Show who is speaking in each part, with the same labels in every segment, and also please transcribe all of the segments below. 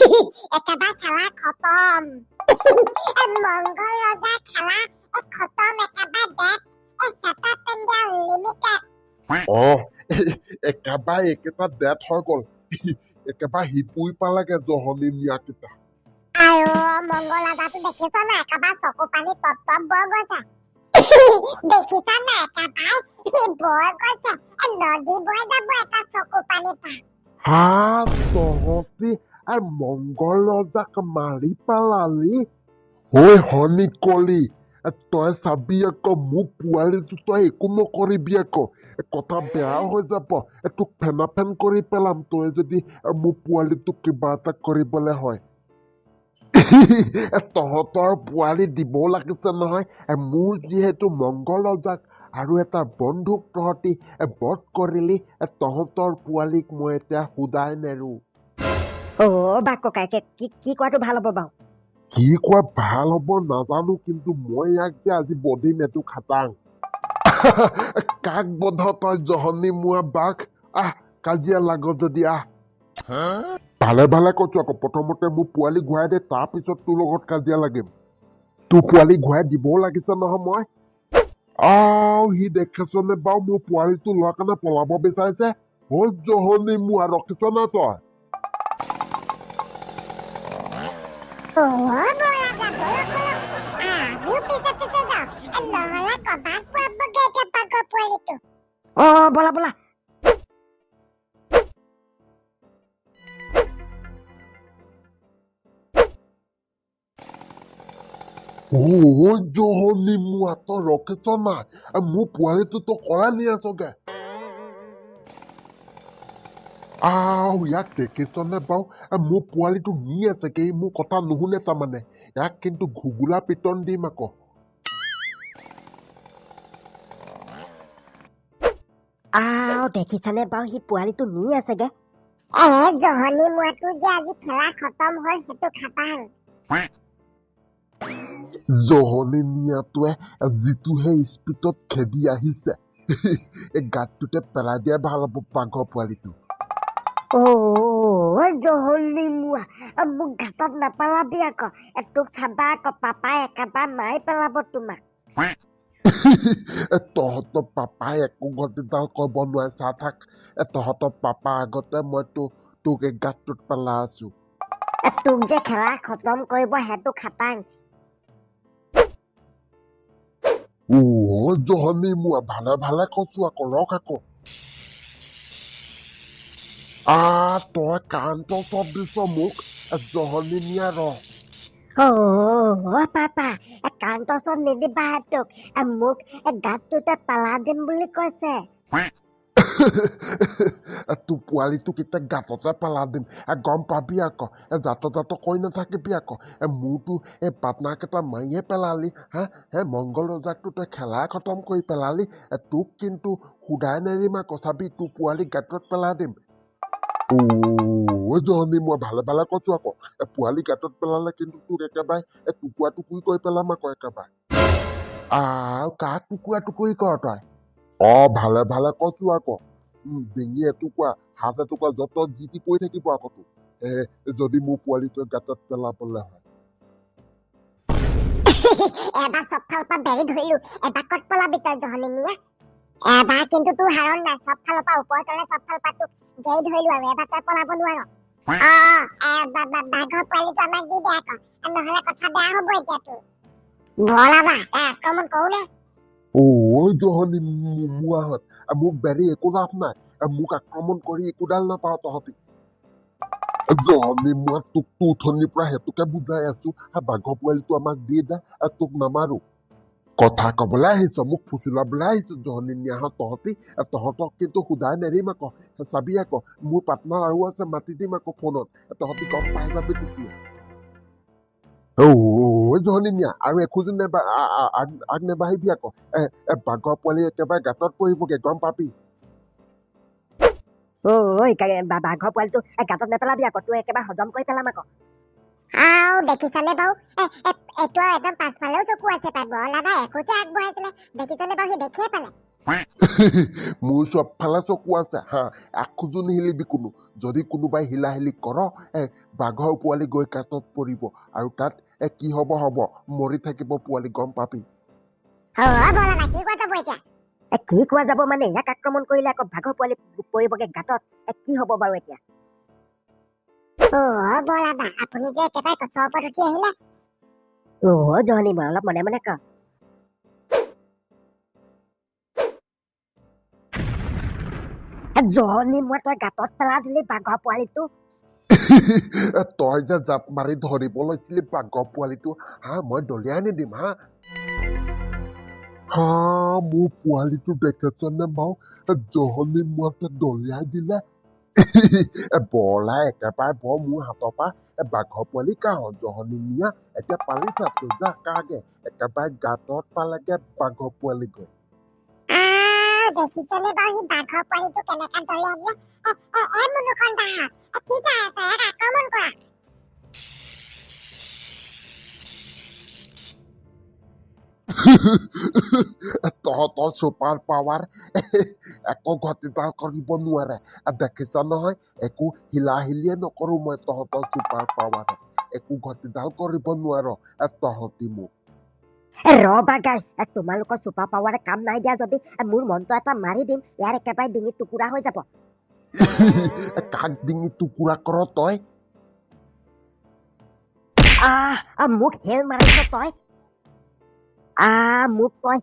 Speaker 1: একেবাৰে খেলা খতম। মংগল ৰজা খেলা খতম, একেবাৰে ডেট ছেটআপ ইণ্ডিয়া লিমিটেড।
Speaker 2: অ, একেবাৰে একেটা ডেট হৈ গ'ল। একেবাৰে সিপুই পালেগে জহনি মিয়াকেইটা।
Speaker 1: আৰু মংগল ৰাজাটো দেখিছ নাই? একেবাৰে চকু পানী টপ টপ বৈ গৈছে, দেখিছা নাই? একেবাৰে বৈ গৈছে, নদী বৈ যাব এটা চকু পানী পা।
Speaker 2: হা, তহঁতি মংগল ৰজাক মাৰি পেলালি? ঐ হনি কলি, তই চাবি আকৌ, মোৰ পোৱালিটো তই একো নকৰিবি আকৌ, কথা বেয়া হৈ যাব। তোক ফেনা ফেন কৰি পেলাম তই যদি মোৰ পোৱালিটোক কিবা এটা কৰিবলৈ হয়। তহঁতৰ পোৱালি দিব লাগিছে নহয়। মোৰ যিহেতু মংগল ৰজাক আৰু এটা বন্ধুক তহঁতি বধ কৰিলি, তহঁতৰ পোৱালিক মই এতিয়া সুদাই নেৰো।
Speaker 3: অ বাঘ ককাইকে, কি কি কোৱাটো ভাল হ'ব বাৰু?
Speaker 2: কি কোৱা ভাল হ'ব নাজানো, কিন্তু মই ইয়াক যে আজি বধিম এইটো খাটাং। কাক বধ তই জহনি মোৱা বাঘ? আহ, কাজিয়া লাগ যদি আহ। ভালে ভালে কৈছো আকৌ, প্ৰথমতে মোৰ পোৱালি ঘূৰাই দে, তাৰপিছত তোৰ লগত কাজিয়া লাগিম। তোৰ পোৱালি ঘূৰাই দিবও লাগিছে নহয় মই। আও, সি দেখিছনে বাৰু, মোৰ পোৱালিটো লোৱাৰ কাৰণে পলাব বিচাৰিছে। অ জহনি মোৱা, ৰখিছ নাই তই?
Speaker 1: অ বৰাজা, ব'লক ব'লক, আমিও পিছে পিছে যাওঁ, নহ'লে ক'ৰবাত পোৱাবগে এতিয়া বাঘৰ পোৱালিটো।
Speaker 3: অ ব'লা ব'লা।
Speaker 2: অ জহনি মোৱা, তই ৰখিছ নাই? মোৰ পোৱালিটো তই কলাই নি আছগে। আও, ইয়াক দেখিছনে বাৰু? মোৰ পোৱালিটো নি আছেগে, ই মোৰ কথা নুশুনে তাৰমানে। ইয়াক কিন্তু ঘুগুলা পিটন দিম আকৌ।
Speaker 3: আও, দেখিছানে বাৰু, সি পোৱালিটো নি আছেগে।
Speaker 1: এ জহনি মোৱাটো যে আজি খেলা খতম হ'ল সেইটো খাটাং।
Speaker 2: জহনি মিয়াটোৱে যিটোহে স্পীডত খেদি আহিছে, এই গাঁতটোতে পেলাই দিয়া ভাল হ'ব বাঘৰ পোৱালিটো।
Speaker 3: অ জহনি মোৱা, মোক গাঁতত নাপেলাবি আকৌ, তোক চাবা আকৌ পাপাই একেবাৰে মাৰি পেলাব তোমাক।
Speaker 2: তহঁতৰ পাপাই একো গতিডাল কৰিব নোৱাৰে, চাই থাক। তহঁতৰ পাপা আগতে মই তোক এই গাঁতটোত পেলাই আছো।
Speaker 3: তোক যে খেলা খতম কৰিব সেইটো খাটাং।
Speaker 2: অ জহনি মোৱা, ভালে ভালে কৈছো আকৌ, ৰখ আকৌ। আ, তই কাণটো চব দিছ মোক, জহনি মিয়া, ৰ।
Speaker 3: অ পাপা, কাণটো চব নিদিবা তোক, মোক গাঁতটোতে পেলাই দিম বুলি কৈছে।
Speaker 2: তোৰ পোৱালিটোক এতিয়া গাঁততে পেলাই দিম, গম পাবি আকৌ। জাত জাত কৈ নাথাকিবি আকৌ। মোৰতো এই পাৰ্টনাৰকেইটা মাৰিয়ে পেলালি। হা হে, মংগল ৰজাকতো তই খেলাই খতম কৰি পেলালি। তোক কিন্তু সোধাই নেৰিম আকৌ, চাবি, তোৰ পোৱালি গাঁতত পেলাই দিম। অ জহনি, মই ভালে ভালে কৈছো আকৌ, পোৱালি গাঁতত পেলালে কিন্তু তোক একেবাৰে টুকুৰা টুকুৰি কৰি পেলাম আকৌ একেবাৰে। আও, কাক টুকুৰা টুকুৰি কৰ তই? অ ভালে ভালে কৈছো আকৌ। ডিঙি এটুকুৰা, হাত এটুকুৰা, য'ত ত'ত যি টি পৰি থাকিব আকৌ তোৰ, যদি মোৰ পোৱালিটোৱে গাঁতত পেলাবলে হয়।
Speaker 1: এবাৰ চব ফালৰ পৰা বেৰি ধৰিলো, এবাৰ ক'ত পলাবি তই জহনি মিয়া? এবাৰ কিন্তু তোৰ হাৰণ নাই, চব ফালৰ পৰা ওপৰ তলে চব ফালৰ পৰা তোক গেৰি ধৰিলো আৰু এবাৰ তই পলাব নোৱাৰ। অ বাঘৰ পোৱালিটো আমাক দি দে আকৌ, নহ'লে কথা বেয়া হ'ব এতিয়া তোৰ। বলাবা, আক্ৰমণ কৰোনে?
Speaker 2: অ জহনি মোৱাহঁত, মোক বেৰি একো লাভ নাই, মোক আক্ৰমণ কৰি একোডাল নাপাওঁ তহঁতি। জহনি মোৱা, তোকতো উঠনিৰ পৰা সেইটোকে বুজাই আছো, বাঘৰ পোৱালিটো আমাক দি দে, তোক নামাৰো। কথা কবলৈ আহিছ, মোক ফুচুলাবলৈ আহিছ জহনি মিয়াহঁত তহঁতি। তহঁতক কিন্তু সোধাই নেৰিম আকৌ, চাবি আকৌ। মোৰ পাৰ্টনাৰ আৰু আছে, মাতি দিম আকৌ ফোনত, তহঁতি গম পাই যাবি তেতিয়া। অ জহনি মিয়া, আৰু এখোজো আগ নেবাঢ়িবি আকৌ, বাঘৰ পোৱালি একেবাৰে গাঁতত পৰিবগে, গম পাবি।
Speaker 3: ঐ, বাঘৰ পোৱালিটো গাঁতত নেপেলাবি আকৌ, তোৰ একেবাৰে হজম কৰি পেলাম আকৌ।
Speaker 1: আও, দেখিছানে বাৰু, এইটো একদম পাছফালেও চকু আছে পাই। বৰলাদা এখোজে আগবঢ়াইছিলে, দেখিছানে বাৰু, সি দেখিয়ে পালে।
Speaker 2: মোৰ চবফালে চকু আছে হা, এখোজো নিহিলিবি কোনো। যদি কোনোবাই হিলাহিলি কৰ, এ বাঘৰ পোৱালি গৈ গাঁতত পৰিব আৰু তাত এ কি হ'ব হ'ব, মৰি থাকিব পোৱালি, গম পাবি।
Speaker 1: অ বৰলা, কি কোৱা যাব এতিয়া?
Speaker 3: এ কি কোৱা যাব মানে, ইয়াক আক্ৰমণ কৰিলে আকৌ বাঘৰ পোৱালি পৰিবগে গাঁতত, এ কি হ'ব বাৰু এতিয়া?
Speaker 1: অ বৰলা, আপুনি যে একেবাৰে গছৰ ওপৰত উঠি আহিলে।
Speaker 3: অ জহনী, মই অলপ মনে মনে ক। জহনী, মই তই গাঁতত পেলাই দিলি বাঘৰ পোৱালিটো।
Speaker 2: তই যে জাপ মাৰি ধৰিব লৈছিলি বাঘৰ পোৱালিটো, হা, মই দলিয়াই নিদিম। হা হা, মোৰ পোৱালিটো দেখিছনে বাৰু? জহনী মোৱাতে দলিয়াই দিলে। বৰলাই একেবাৰে বৰ মোৰ হাতৰ পৰা বাঘৰ পোৱালি কাহ। জহনী মিয়া, এতিয়া পালি চাপটো, যা কাগে, একেবাৰে গাঁতত পালেগে বাঘৰ পোৱালি গৈ।
Speaker 1: দেখিছনে বাৰু সি বাঘৰ পোৱালিটো কেনেকা দলিয়াই দিলে? এ মুনুখন দাহঁত, কি চাই আছা? ইয়াক আক্ৰমণ কৰা।
Speaker 2: তহঁতৰ ছুপাৰ পাৱাৰ একো ঘটিডাল কৰিব নোৱাৰে, দেখিছ নহয়? একো হিলাহিলিয়ে নকৰোঁ মই তহঁতৰ ছুপাৰ পাৱাৰত, একো ঘটিডাল কৰিব নোৱাৰ তহঁতি মোক।
Speaker 3: ৰবা গাইছ, তোমালোকৰ ছুপাৰ পাৱাৰে কাম নাই দিয়া যদি মোৰ মন্ত্ৰ এটা মাৰি দিম, ইয়াৰ একেবাৰে ডিঙিত টুকুৰা হৈ যাব।
Speaker 2: কাক ডিঙি টুকুৰা কৰ তই?
Speaker 3: আহ, মোক হেল মাৰিছ তই? আহ, মোক তই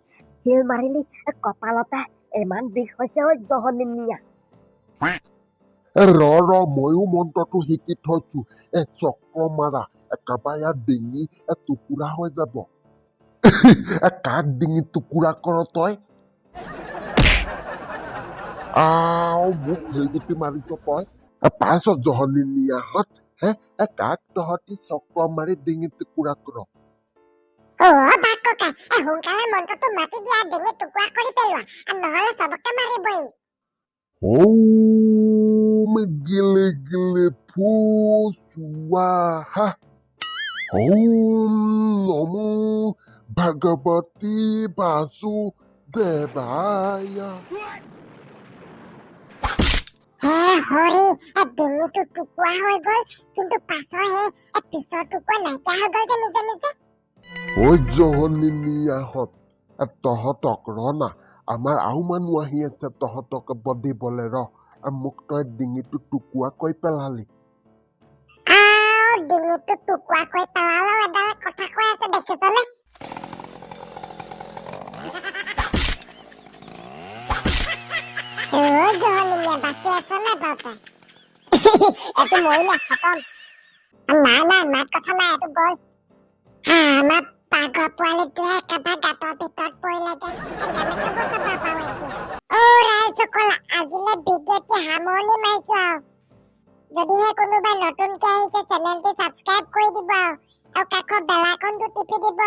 Speaker 3: শিল মাৰিলি, কপালতে ইমান বিষ হৈছে ঐ জহনী মিয়া।
Speaker 2: ৰ ৰ, ময়ো মন্ত্ৰটো শিকি থৈছো। এ চক্ৰ মাৰা, একেবাৰে ইয়াৰ ডিঙি টুকুৰা হৈ যাব। কাক ডিঙি টুকুৰা কৰ তই? আও, মোক শিলগুটি মাৰিছ তই? পাইছ জহনী মিয়াহঁত? হে, কাক তহঁতি চক্ৰ মাৰি ডিঙি টুকুৰা কৰ?
Speaker 1: অ বাঘ ককাই, সোনকালে মন্ত্ৰটো মাতি দিয়া, ডিঙি টুকুৰা কৰি পেলোৱা, নহ'লে চবকে মাৰিবই।
Speaker 2: ওম গিলে গিলে ফু স্বাহা, ওম নমো ভগৱতী বাসুদেৱায়।
Speaker 1: হে হৰি, ডিঙিটো টুকুৰা হৈ গ'ল, কিন্তু পাছৰ সেই পিছৰ টুকুৰা নাইকিয়া হৈ গ'ল যে নিজে নিজে।
Speaker 2: ঐ জহনী মিয়াহঁত, তহঁতক ৰ না, আমাৰ আৰু মানুহ আহি আছে তহঁতক বধিবলে, ৰ। মোক তই ডিঙিটো টুকুৰা কৰি পেলালি।
Speaker 1: আও, ডিঙিটো টুকুৰা কৰি পেলালেও এডাল কথা কৈ আছে, দেখিছনে? ঐ জহনী মিয়া, বাচি আছ নে বাৰু তই? এইটো মৰিলে, খতম। নাই নাই, মাত কথা নাই, এইটো গ'ল। আমাৰ বাঘৰ পোৱালিটোৱে একেবাৰে গাঁতৰ ভিতৰত পৰিলেগে, কেনেকে বচাব পাৰো এতিয়া? অ ৰাইজসকল, আজিলৈ ভিডিঅ'টি সামৰণি মাৰিছো আৰু। যদিহে কোনোবাই নতুনকে আহিছে, চেনেলটি ছাবস্ক্ৰাইব কৰি দিব আৰু কাষৰ বেল আইকনটো টিপি দিব।